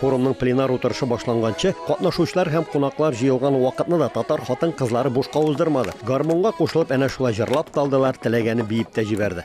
Форумның пленар утырышы башланганчы, катнашучылар һәм кунаклар җыелган вакытны да татар хатын-кызлары бушка уздырмады. Гармунга кушылып әнә шулай җырлап та алдылар, теләгәне биеп тә җибәрде.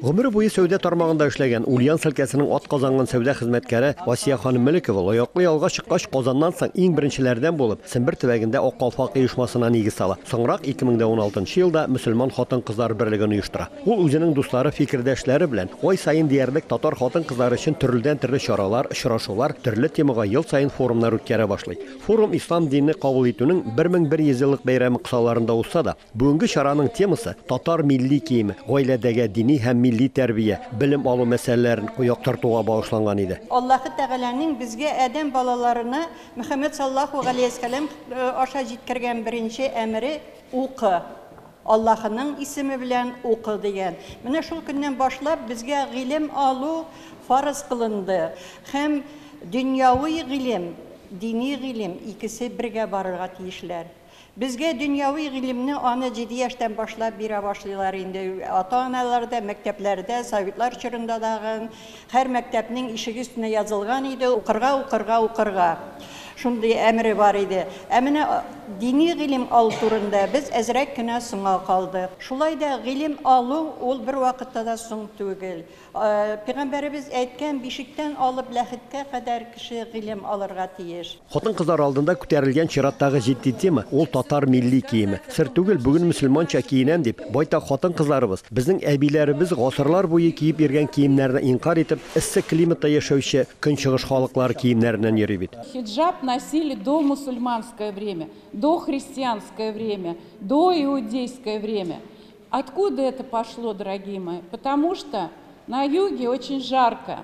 Гомере буе сәүдә тармагында эшләгән Ульяновск өлкәсенең атказанган сәүдә хезмәткәре Асия ханым Мөлекова лаеклы ялга чыккач, Казаннан соң иң беренчеләрдән булып, Сембер төбәгендә Ак калфак оешмасына нигез сала. Соңрак 2016 елда мөселман хатын-кызлар берлеген оештыра. Ул үзенең дуслары, фикердәшләре белән ай саен диярлек татар хатын-кызлары өчен төрледән-төрле чаралар, очрашулар, төрле темага ел саен форумнар үткәрә башлый. Форум ислам динне кабул итүнең 1100 еллык бәйрәме кысаларында узса да, бүгенге чараның темасы татар милли киеме, гаиләдәге дини һәм милли тәрбия, белем алу мәсьәләләрен яктыртуга багышланган иде. Аллаһы Тәгаләнең безгә, адәм балаларына, Мөхәммәд саллаллаһу галәйһиссәлам аша җиткергән беренче әмере, укы. Аллаһының исеме белән укы дигән. Менә шул көннән башлап безгә гыйлем алу фарыз кылынды. Һәм дөньяви гыйлем, дини гыйлем икесе бергә барырга тиешләр. Безгә дөньяви гыйлемне аны җиде яшьтән башлап бирә башлыйлар инде. Ата-аналар да, мәктәпләрдә, советлар чорында дагын һәр мәктәпнең ишеге өстенә язылган иде, укырга, укырга, укырга. Шундый әмере бар иде. Ә менә дини гыйлем алу турында без әзрәк кенә соңа калдык. Шулай да гыйлем алу ул бервакытта да соң түгел. Пәйгамбәребез әйткән, бишектән алып ләхеткә кадәр кеше гыйлем алырга тиеш. Хатын-кызлар алдында күтәрелгән чираттагы җитди тема, ул татар милли киеме. Сер түгел, бүген мөселманча киенәм дип, байтак хатын-кызларыбыз, безнең әбиләребез гасырлар буе киеп йөргән киемнәрне инкарь итеп, эссе климатта яшәүче көнчыгыш халыклары киемнәреннән йөри бит. Хиджаб носили до мусульманское время, до христианское время, до иудейское время. Откуда это пошло, дорогие мои? Потому что на юге очень жарко.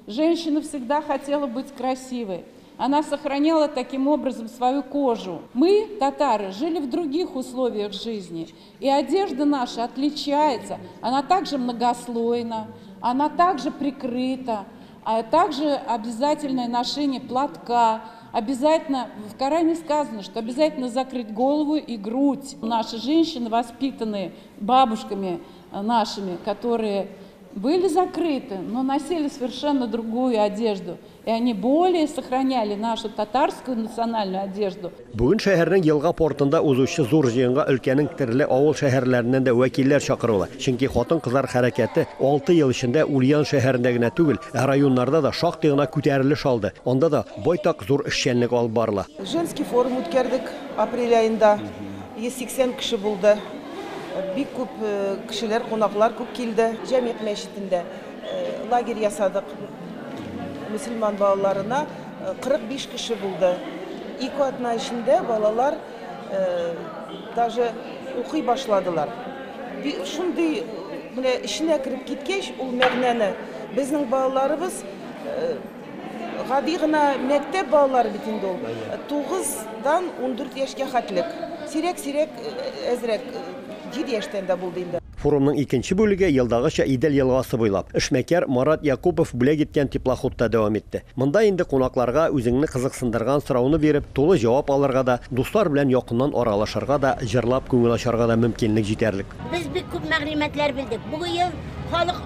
Женщина всегда хотела быть красивой. Она сохраняла таким образом свою кожу. Мы, татары, жили в других условиях жизни. И одежда наша отличается. Она также многослойна, она также прикрыта, а также обязательное ношение платка. Обязательно, в Коране сказано, что обязательно закрыть голову и грудь. Наши женщины, воспитанные бабушками нашими, которые были закрыты, но носили совершенно другую одежду. И они более сохраняли нашу татарскую национальную одежду. Бүген шәһәрнең елга портында узучы зур җыенга өлкәнең төрле авыл шәһәрләреннән дә вәкилләр чакырыла. Чөнки хатын-кызлар хәрәкәте 6 ел эчендә Ульян шәһәрендә генә түгел, ә районнарда да шактый гына күтәрелеш алды. Анда да байтак зур эшчәнлек алып барыла. Женский форум үткәрдек апрель аенда. 180 кеше булды. Бик күп кешеләр, кунаклар күп килде. Җәмигъ мәчетендә лагерь ясадык. Мөселман балаларына 45 кеше булды. Ике атна эчендә балалар даже укый башладылар. Шундый менә эченә кереп киткәч, ул мәгънәне безнең балаларыбыз гади гына мәктәп балалары бит инде ул. 9-дан 14 яшькә хәтлек. Сирәк-сирәк әзрәк 7 яшьтән дә булды инде. Форумның икенче бүлеге елдагыча Идел елгасы буйлап эшмәкәр Марат Якупов бүләк иткән теплоходта дәвам итте. Монда инде кунакларга үзеңне кызыксындырган сорауны биреп, тулы җавап алырга да, дуслар белән якыннан аралашырга да, җырлап күңел ачарга да мөмкинлек җитәрлек. Без бик күп мәгълүматлар белдек. Бу ел халык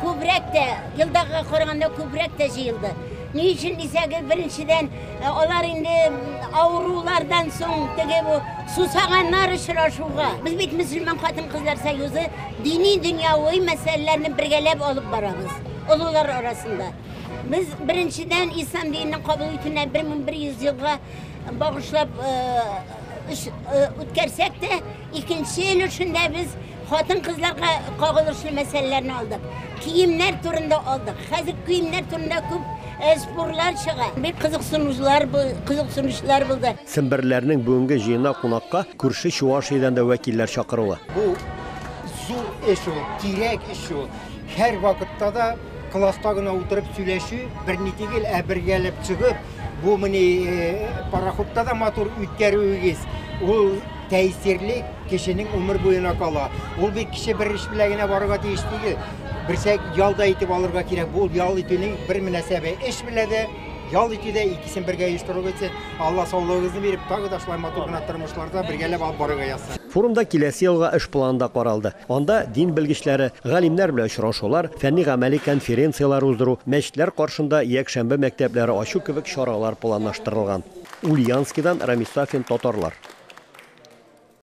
күбрәк тә, елдагыга караганда күбрәк тә җыелды. Ни өчен дисәгез, беренчедән, алар инде авырулардан соң теге бу сусаганнар очрашуга. Без бит мөселман хатын-кызлар союзы дини дөньяви мәсьәләләрне бергәләп алып барабыз. Олылар арасында. Без беренчедән ислам динен кабул итүенә 1100 елга багышлап үткәрсәк тә, икенче өлешендә без хатын-кызларга кагылышлы мәсьәләләрне алдык. Киемнәр турында алдык. Хәзер киемнәр турында күп спорлар чыга. Бик кызыксынучылар булды. Семберләрнең бүгенге җыенына кунакка күрше Чувашиядән дә вәкилләр чакырыла. Бу зур эш ул, кирәк эш ул. Һәр вакытта да класста гына утырып сөйләшү берни түгел, ә бергәләп чыгып, бу менә пароходта да матур үткәрүегез, ул тәэсирле кешенең умыр буена кала. Ул бит кеше бер эш белән генә барырга тиеш түгел. Берсә ял да итеп алырга кирәк. Бу ял итүнең бер мөнәсәбе. Эш белән дә, ял итү дә икесен бергә оештыру өчен Алла саулыгыгызны биреп, тагы да шулай матур гына тормышларда бергәләп алып барырга язсын. Форумда киләсе елга эш планы да каралды. Анда дин белгечләре, галимнәр белән очрашулар, фәнни-гамәли конференцияләр уздыру, мәчетләр каршында якшәмбе мәктәпләре ачу кебек чаралар планлаштырылган. Ульяновскидан Рамис Сафин, Татарлар.